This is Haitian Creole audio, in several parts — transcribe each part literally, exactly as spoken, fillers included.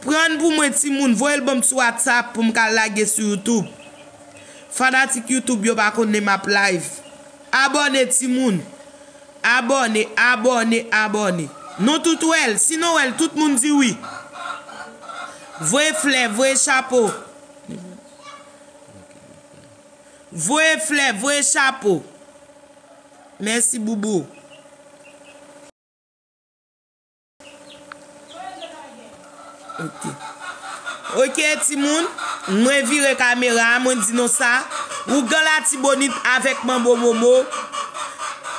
Pran pou mwen timoun, voye l ban m sou WhatsApp pou m ka lage sou YouTube. Fanatik YouTube yo pa konnen m ap live. Abòne timoun. Abòne, abòne, abòne. Nou tout wè l. Si nou wè l, tout moun di wi. Voye flè, voye chapo. Voye flè, voye chapo. Mèsi, boubou. Ok. Ok, timoun. Mwen vire kamera a, mwen di nou sa. Ougan Latibonit avèk Manbo Momo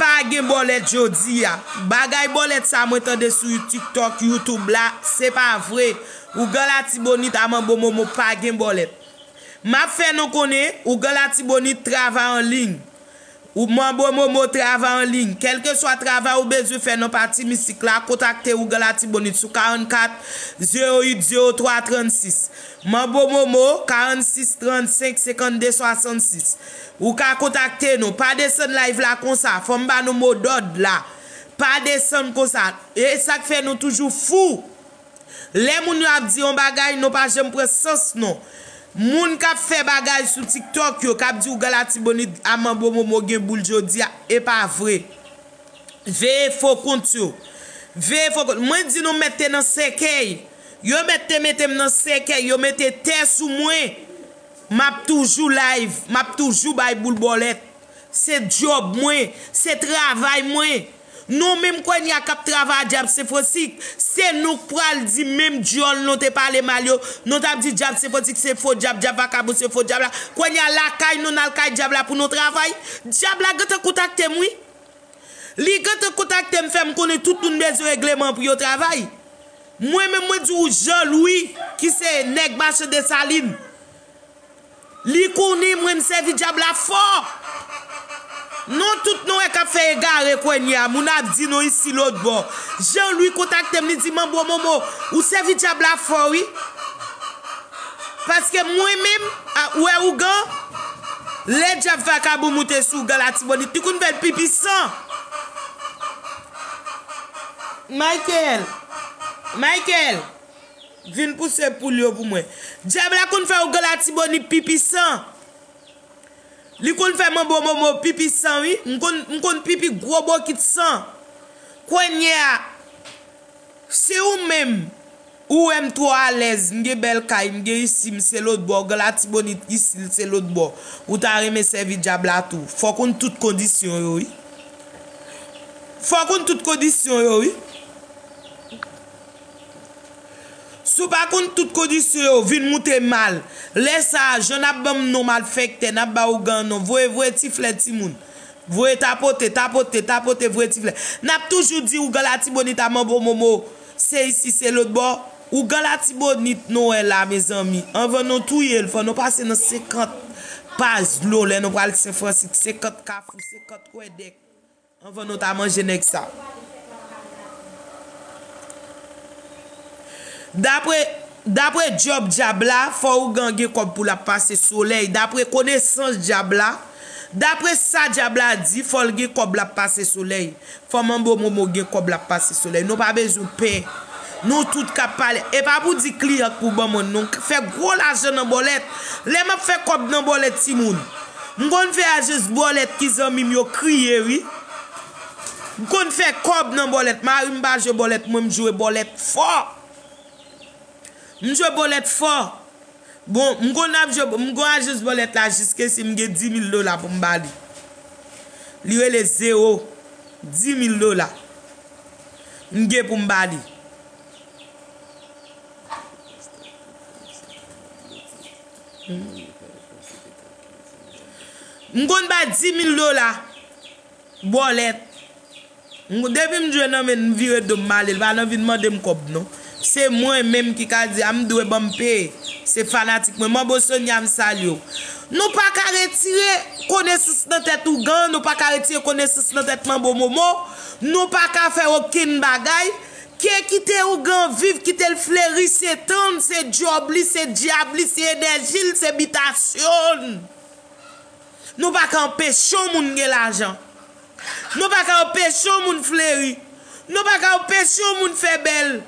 pa gen bòlèt jodi a. Bagay bòlèt sa mwen tande sou TikTok, YouTube la, se pa vre. Ougan Latibonit a Manbo Momo pa gen bòlèt. M ap fè nou konnen, Ougan Latibonit travay an liy. Ou Manbo Momo travay an liy. Kèlkeswa travay ou bezwen fè nan pati misik la, kontakte Ougan Latibonit sou karannkat, zewo uit, zewo twa, trannsis. Manbo Momo, karannsis, trannsenk, senkannde, swasannsis. Ou ka kontakte nou. Pa desann live la konsa. Fò m ba nou modòd la. Pa desann konsa. E sa k fè nou toujou fou. Lè moun yo ap di yon bagay, nou pa janm pran sans non. Moun k ap fè bagay sou TikTok yo, k ap di Ougan Latibonit a Manbo Momo gen boul jodi a, e pa vre. Veye fo kont yo. Veye fo kont. Mwen di nou mèt te nan sèkèy. Yo mèt te mete m nan sèkèy. Yo mete tè sou mwen. M ap toujou live. M ap toujou bay boul bòlèt. Se djòb mwen, se travay mwen. Nou menm kounye a k ap travay a Dyab Sen Fransik, se nou k pral di menm djòl nou te pale mal yo, nou t ap di Dyab Sen Fransik se fo dyab, dyab vakabon se fo dyab la. Kounye a lakay nou n al kay dyab la pou nou travay. Dyab la gentan kontakte m wi. Li gentan kontakte m fè m konnen tout moun bezwen regleman pou yo travay. Mwen menm mwen di w Jean Louis ki se nèg Mache Desalin. Li konnen mwen m sèvi dyab la fò. Nou tout nou wè k ap fè egare kounye a, moun ap di nou isi lòtbò. Jean Louis kontakte m, li di Manbo Momo, ou sèvi dyab la fò wi. Paske mwen menm, a, ou wè ougan, lè dyab vakabon moute sou ougan Latibonit, li konn fè l pipi san. Michael, Michael. Vin pouse poul yo pou mwen. Dyab la konn fè ougan Latibonit pipi san. Li konn fè Manbo Momo pipi san wi. M konn, m konn pipi gwo bokit san. Kounye a, si ou menm, ou wè m twò alèz, m gen bèl kay, m gen isi, m se lòtbò, ougan Latibonit isi, l se lòtbò. Ou ta renmen sèvi dyab la tou. Fòk ou konn tout kondisyon yo wi. Fòk ou konn tout kondisyon yo wi. Si w pa konn tout kondisyon yo, vin moute mal. Lè sa a, jan n ap ban m non malfektè, n ap ba ougan non. Voye, voye ti flè timoun. Voye tapote, tapote, tapote, voye ti flè. N ap toujou di ougan Latibonit a Manbo Momo, se isi, se lòtbò. Ougan Latibonit nou wè la, mezanmi. Anvan nou touye l, fò nou pase nan senkant pa zlo, lè nou pral Sen Fransik, senkant kafou, senkant kwèdèk. Anvan nou ta manje nèg sa. Dapre, dapre djòb dyab la, fò ougan gen kòb pou l ap pase solèy. Dapre konesans dyab la, dapre sa dyab la di, fò l gen kòb l ap pase solèy. Fò Manbo Momo gen kòb l ap pase solèy. Nou pa bezwen pè. Nou tout k ap pale. E pa pou di kliyan k pou ban mwen non. Fè gwo lajan nan bòlèt. Lè m ap fè kòb nan bòlèt timoun. M konn fè ajans bòlèt ki zanmi m yo kriye wi. M konn fè kòb nan bòlèt. Mari m pa jwe bòlèt, mwen m jwe bòlèt fò. M jwe bòlèt fò. Bon, m konn ap jwe, m gon ajans bòlèt la jiske si m gen di mil dola pou m ba li. Li rele zewo. Di mil dola. M gen pou m ba li. M konn bay di mil dola. Bòlèt. M, depi m jwe nan men l, m vire do m m ale. L pa nan vin mande m kòb non. Se mwen menm ki ka di a m dwe ban m peye. Se fanatik mwen. Manbo Sonia, m salye w. Nou pa ka retire konesans nan tèt ougan, nou pa ka retire konesans nan tèt Manbo Momo, nou pa ka fè okenn bagay. Ke kite ougan viv, kite l fleri, se tan l, se djòb li, se dyab li, se enèji l, se bitasyon l. Nou pa ka anpeche yon moun gen lajan. Nou pa ka anpeche yon moun fleri. Nou pa ka anpeche yon moun fè bèl.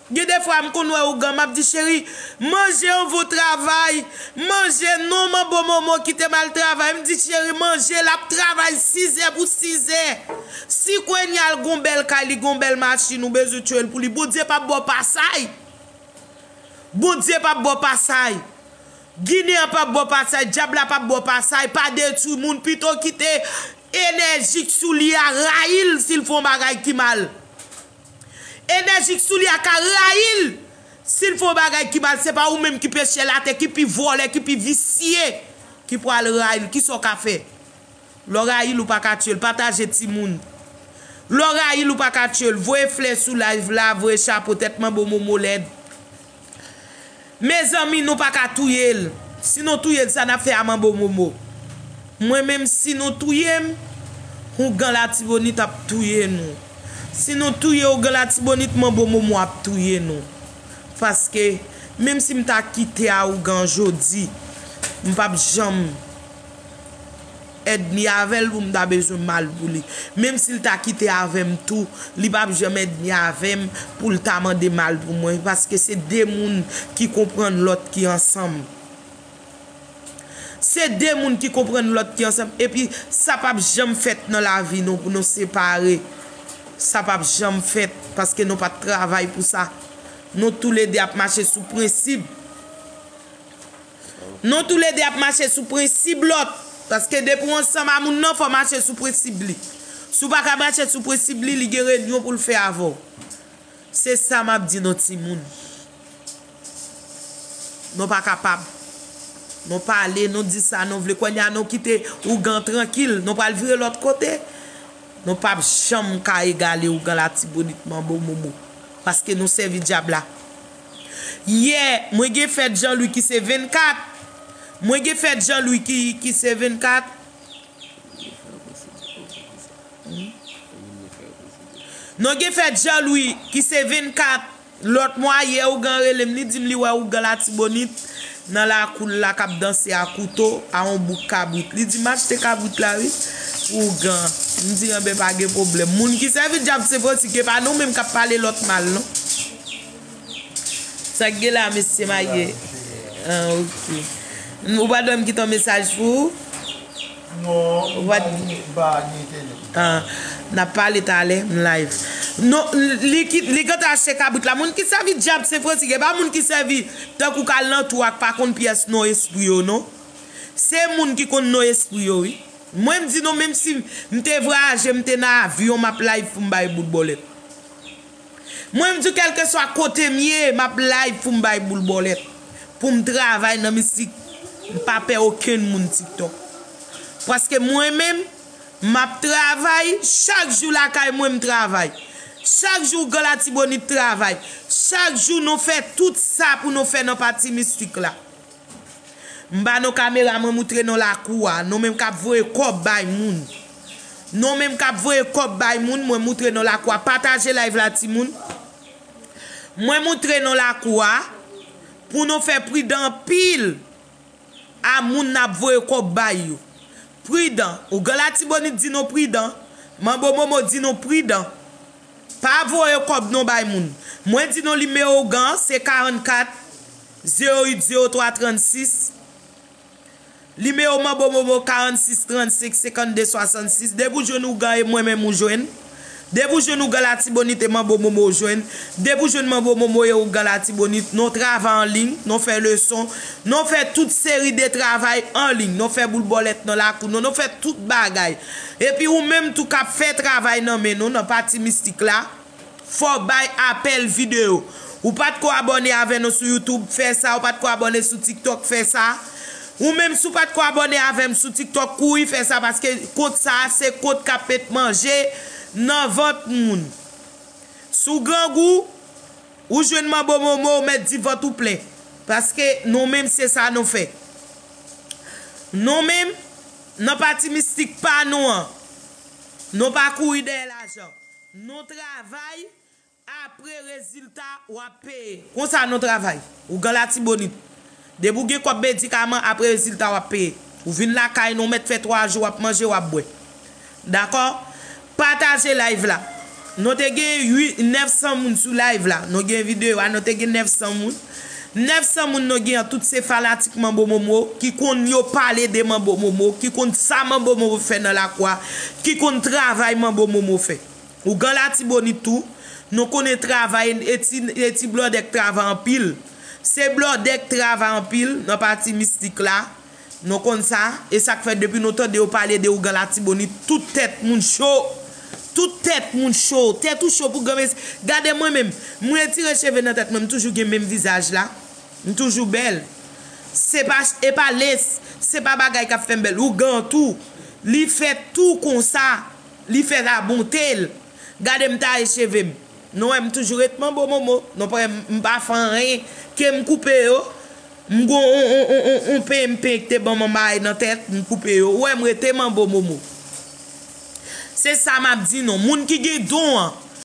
Gen de fwa m konn wè ougan, m ap di, cheri, manje, on bon travay. Manje non, manbo momo kite m al travay. M di, cheri, manje, l ap travay sizè pou sizè. Si kwenye a l gon bèl kay, li gon bèl machin, ou bezwen tchwe l pou li. Bondye p ap ba w pasay. Bondye p ap ba w pasay. Ginen an p ap ba w pasay. Dyab la p ap ba w pasay. Pa detwi moun. Pito kite enèji k sou li a rayi l si l fè yon bagay ki mal. Enèji k sou li a ka rayi l si l fè yon bagay ki mal. Se pa ou menm ki peye l atè, ki pi vòlè, ki pi visye, ki pral rayi l. Kisa w ka fè? Lè w rayi l, ou pa ka tchwe l. Pataje timoun. Lè w rayi l, ou pa ka tchwe l. Voye flè sou live la, voye chapo, tèt manbo momo lèd. Mezanmi, nou pa ka touye l. Si nou touye l, sa n ap fè a manbo momo? Mwen menm, si nou touye m, ougan Latibonit ap touye nou. Si nou touye ougan Latibonit, manbo momo ap touye nou. Paske, menm si m ta kite a ougan jodi, m p ap janm èdmi avè l pou m ta bezwen mal pou li. Menm si l ta kite avè m tou, li p ap janm èdmi avè m pou l ta mande mal pou mwen. Paske se de moun ki konprann lòt ki ansanm. Se de moun ki konprann lòt ki ansanm. Epi, sa p ap janm fèt nan lavi nou pou nou separe. Sa p ap janm fèt paske nou pa t travay pou sa. Nou toulede ap mache sou prensip. Nou toulede ap mache sou prensip lòt. Paske depi w ansanm a moun nan, fò w mache sou prensip li. Si w pa ka mache sou prensip li, li gen reyinyon pou l fè avè w. Se sa m ap di nou, timoun. Nou pa kapab. Nou pale, nou di sa nou vle. Kounye a, nou kite ougan trankil. Nou pral vire lòt kote. Nou p ap janm ka egale ougan Latibonit, manbo momo. Paske nou sèvi dyab la. Yè, mwen gen fèt Jean Louis ki se vennkat. Mwen gen fèt Jean Louis ki, ki se vennkat. Nou gen fèt Jean Louis ki se vennkat. Lòt mwa, yè, ougan rele m, li di m li wè ougan Latibonit nan lakou l la k ap danse a kouto a yon bouk kabrit. Li di m achte kabrit la, wi, pou ougan. M di, anben, pa gen pwoblèm. Moun ki sèvi dyab se pratik, e pa nou menm k ap pale lòt mal, non. Sa k gen la, mesye Maye? Ah, ok. Ou pa dwe m kite yon mesaj pou ou? Non, m pa gen, m pa gen entènèt. Ah, n ap pale talè, m live. Non, li ki, li gentan achte kabrit la. Moun ki sèvi dyab se pratik, e pa moun ki sèvi tankou k al nan twou ak pa konn pyès non espri yo, non. Se moun ki konn non espri yo, wi. Mwen, m di nou, menm si m te vwayaje, m te nan avyon, m ap live pou m bay bout bòlèt. Mwen, m di, kèlkeswa kote m ye, m ap live pou m bay boul bòlèt. Pou m travay nan mistik, m pa pè okenn moun TikTok. Paske mwen menm, m ap travay, chak jou lakay mwen m travay. Chak jou Gran Latibonit travay. Chak jou nou fè tout sa pou nou fè nan pati mistik la. M ba nou kamera, mwen moutre nou lakou a. Nou menm k ap voye kòb bay moun. Nou menm k ap voye kòb bay moun, mwen moutre nou lakou a. Pataje live la, timoun. Mwen moutre nou lakou a. Pou nou fè pridan anpil a moun n ap voye kòb bay yo. Pridan. Ougan Latibonit di nou pridan. Manbo Momo di nou pridan. Pa voye kòb non bay moun. Mwen di nou nimewo ougan an, se karannkat, zewo uit, zewo twa, trannsis. Nimewo Manbo Momo, karannsis, trannsenk, senkannde, swasannsis. Depi w jwenn ougan e mwen menm ou jwenn. Depi w jwenn ougan Latibonit e Manbo Momo ou jwenn. Depi w jwenn Manbo Momo e ougan Latibonit, nou travay an liy, nou fè leson, nou fè tout seri de travay an liy, nou fè boul bòlèt nan lakou nou, nou fè tout bagay. Epi ou menm tou k ap fè travay nan men nou, nan pati mistik la, fò w bay apèl videyo. Ou pa t ko abòne avè nou sou YouTube, fè sa. Ou pa t ko abòne sou TikTok, fè sa. Ou menm si w pa t ko abòne avè m sou TikTok, kouri fè sa, paske kont sa a se kont k ap met manje nan vant moun. Si w grangou, ou jwenn Manbo Momo, ou mèt di vant ou plen. Paske nou menm se sa nou fè. Nou menm, nan pati mistik pa nou an, nou pa kouri dèyè lajan. Nou travay, apre rezilta, w ap peye. Konsa nou travay. Ougan Latibonit. Depi w gen kòb medikaman, apre rezilta, w ap peye. Ou vin lakay nou, w mèt fè twa jou, w ap manje, w ap bwè. Dakò? Pataje live la. Nou te gen uit, nèf san moun sou live la. Nou gen videyo a, nou te gen nèf san moun. Nèf san moun nou gen an, tout se fanatik Manbo Momo, ki konn yo pale de Manbo Momo, ki konn sa Manbo Momo fè nan lakwa, ki konn travay Manbo Momo fè. Ougan Latibonit tou, nou konnen travay, e ti, e ti blòdè k travay anpil. Se blòdè k travay anpil nan pati mistik la. Nou konn sa, e sa k fè depi nou tande yo pale de Ougan Latibonit, tout tèt moun cho. Tout tèt moun cho. Tèt ou cho pou granmesi. Gade mwen menm, mwen retire cheve nan tèt mwen, m toujou gen menm vizaj la. M toujou bèl. Se pa, e pa les, se pa bagay k ap fè m bèl. Ougan tou, li fèt tou konsa, li fèt a bonte l. Gade m taye cheve m. Nou wè m toujou ret Manbo Momo. Nou pa wè m, m pa fè anyen. Ke m koupe yo, m gon on, on, on, on, on pen m pen ki te ban m anba nan tèt, m koupe yo. Ou wè m rete Manbo Momo. Se sa m ap di nou. Moun ki gen don an,